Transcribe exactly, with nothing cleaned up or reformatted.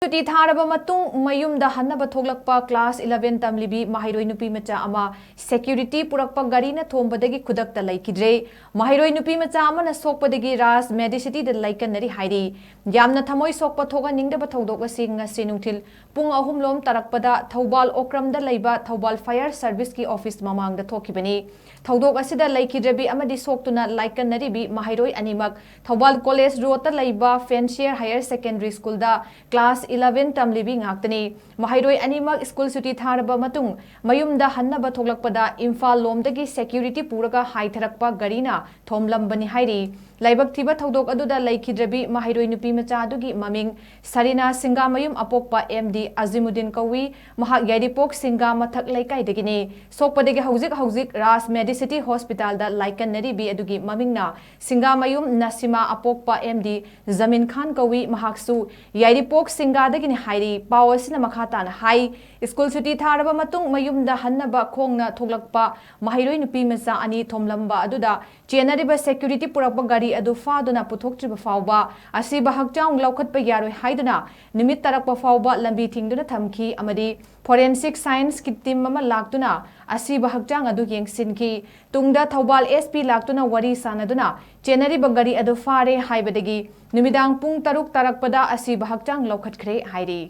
ꯁꯨꯇꯤ ꯊꯥꯔꯕ ꯃꯇꯨꯡ ꯃꯌꯨꯝꯗ ꯍꯟꯅꯕ ꯊꯣꯛꯂꯛꯄ class eleven ꯇꯝꯂꯤꯕꯤ ꯃꯍꯩꯔꯣꯏ ꯅꯨꯄꯤ ꯃꯆꯥ ꯑꯃ security ꯄꯨꯔꯛꯄ ꯒꯥꯔꯤꯅ ꯊꯣꯝꯕꯗꯒꯤ ꯈꯨꯗꯛꯇ ꯂꯩꯈꯤꯗ꯭ꯔꯦ꯫ ꯃꯍꯩꯔꯣꯏ ꯅꯨꯄꯤ ꯃꯆꯥ ꯑꯃꯅ ꯁꯣꯛꯄꯗꯒꯤ ꯔꯥꯖ ꯃꯦꯗꯤꯁꯤꯇꯤꯗ ꯂꯥꯏꯀꯠꯅꯔꯤ ꯍꯥꯏꯔꯤ꯫ ꯌꯥꯝꯅ ꯊꯃꯣꯏ ꯁꯣꯛꯄ ꯊꯣꯛꯍꯟꯅꯤꯡꯗꯕ ꯊꯧꯗꯣꯛ ꯑꯁꯤ ꯉꯁꯤ ꯅꯨꯡꯊꯤꯜ ꯄꯨꯡ ꯑꯍꯨꯝ ꯂꯣꯝ ꯇꯥꯔꯛꯄꯗ ꯊꯧꯕꯥꯜ ꯑꯣꯀ꯭ꯔꯝꯗ ꯂꯩꯕ ꯊꯧꯕꯥꯜ Fire Serviceꯀꯤ office ꯃꯃꯥꯡꯗ ꯊꯣꯛꯈꯤꯕꯅꯤ꯫ ꯊꯧꯗꯣꯛ ꯑꯁꯤꯗ ꯂꯩꯈꯤꯗ꯭ꯔꯕꯤ ꯑꯃꯗꯤ ꯁꯣꯛꯇꯨꯅ ꯂꯥꯏꯀꯠꯅꯔꯤꯕꯤ ꯃꯍꯩꯔꯣꯏ ꯑꯅꯤꯃꯛ ꯊꯧꯕꯥꯜ College Roadꯇ ꯂꯩꯕ Fancier Higher Secondary Schoolꯗ class eleven ꯇꯝꯂꯤꯕꯤ ꯉꯥꯛꯇꯅꯤ꯫ ꯃꯍꯩꯔꯣꯏ ꯑꯅꯤꯃꯛ school ꯁꯨꯇꯤ ꯊꯥꯔꯕ ꯃꯇꯨꯡ ꯃꯌꯨꯝꯗ ꯍꯟꯅꯕ ꯊꯣꯛꯂꯛꯄꯗ ꯏꯝꯐꯥꯜ ꯂꯣꯝꯗꯒꯤ security ꯄꯨꯔꯒ ꯍꯥꯏꯊꯔꯛꯄ ꯒꯥꯔꯤꯅ ꯊꯣꯝꯂꯝꯕꯅꯤ ꯍꯥꯏꯔꯤ꯫ ꯂꯥꯏꯕꯛ ꯊꯤꯕ ꯊꯧꯗꯣꯛ ꯑꯗꯨꯗ ꯂꯩꯈꯤꯗ꯭ꯔꯕꯤ ꯃꯍꯩꯔꯣꯏ ꯅꯨꯄꯤ ꯃꯆꯥ ꯑꯗꯨꯒꯤ ꯃꯃꯤꯡ ꯁꯔꯤꯅꯥ ꯁꯤꯡꯒꯥꯃꯌꯨꯝ ꯑꯄꯣꯛꯄ M D ꯑꯖꯤꯃꯨꯗꯤꯟ ꯀꯧꯏ꯫ ꯃꯍꯥꯛ ꯌꯥꯏꯔꯤꯄꯣꯛ ꯁꯤꯡꯒꯥ ꯃꯊꯛ ꯂꯩꯀꯥꯏꯗꯒꯤꯅꯤ꯫ ꯁꯣꯛꯄꯗꯒꯤ ꯍꯧꯖꯤꯛ ꯍꯧꯖꯤꯛ ꯔꯥꯖ ꯃꯦꯗꯤꯁꯤꯇꯤ ꯍꯣꯁꯄꯤꯇꯥꯜꯗ ꯂꯥꯏꯀꯠꯅꯔꯤꯕꯤ ꯑꯗꯨꯒꯤ ꯃꯃꯤꯡꯅ ꯁꯤꯡꯒꯥꯃꯌꯨꯝ ꯅꯁꯤꯃꯥ ꯑꯄꯣꯛꯄ M D ꯖꯃꯤꯟ ꯈꯥꯟ ꯀꯧꯏ꯫ ꯃꯍꯥꯛꯁꯨ ꯌꯥꯏꯔꯤꯄꯣꯛ ꯁꯤꯡꯒꯥꯗꯒꯤꯅꯤ ꯍꯥꯏꯔꯤ꯫ ꯄꯥꯎ ꯑꯁꯤꯅ ꯃꯈꯥ ꯇꯥꯅ ꯍꯥꯏ, school ꯁꯨꯇꯤ ꯊꯥꯔꯕ ꯃꯇꯨꯡ ꯃꯌꯨꯝꯗ ꯍꯟꯅꯕ ꯈꯣꯡꯅ ꯊꯣꯛꯂꯛꯄ ꯃꯍꯩꯔꯣꯏ ꯅꯨꯄꯤ ꯃꯆꯥ ꯑꯅꯤ ꯊꯣꯝꯂꯝꯕ ꯑꯗꯨꯗ ꯆꯦꯟꯅꯔꯤꯕ security ꯄꯨꯔꯛꯄ ꯒꯥꯔꯤ ꯑꯗꯨ ꯐꯥꯗꯨꯅ ꯄꯨꯊꯣꯛꯇ꯭ꯔꯤꯕ ꯐꯥꯎꯕ ꯑꯁꯤꯕ ꯍꯛꯆꯥꯡ ꯂꯧꯈꯠꯄ ꯌꯥꯔꯣꯏ ꯍꯥꯏꯗꯨꯅ ꯅꯨꯃꯤꯠ ꯇꯥꯔꯛꯄ ꯐꯥꯎꯕ ꯂꯝꯕꯤ ꯊꯤꯡꯗꯨꯅ ꯊꯝꯈꯤ ꯑꯃꯗꯤ Forensic Scienceꯀꯤ team ꯑꯃ ꯂꯥꯛꯇꯨꯅ ꯑꯁꯤꯕ ꯍꯛꯆꯥꯡ ꯑꯗꯨ ꯌꯦꯡꯁꯤꯟꯈꯤ꯫ ꯇꯨꯡꯗ ꯊꯧꯕꯥꯜ S P ꯂꯥꯛꯇꯨꯅ ꯋꯥꯔꯤ ꯁꯥꯅꯗꯨꯅ ꯆꯦꯟꯅꯔꯤꯕ ꯒꯥꯔꯤ ꯑꯗꯨ ꯐꯥꯔꯦ ꯍꯥꯏꯕꯗꯒꯤ ꯅꯨꯃꯤꯗꯥꯡ ꯄꯨꯡ ꯇꯔꯨꯛ ꯇꯥꯔꯛꯄꯗ ꯑꯁꯤꯕ ꯍꯛꯆꯥꯡ ꯂꯧꯈꯠꯈ꯭ꯔꯦ ꯍꯥꯏꯔꯤ꯫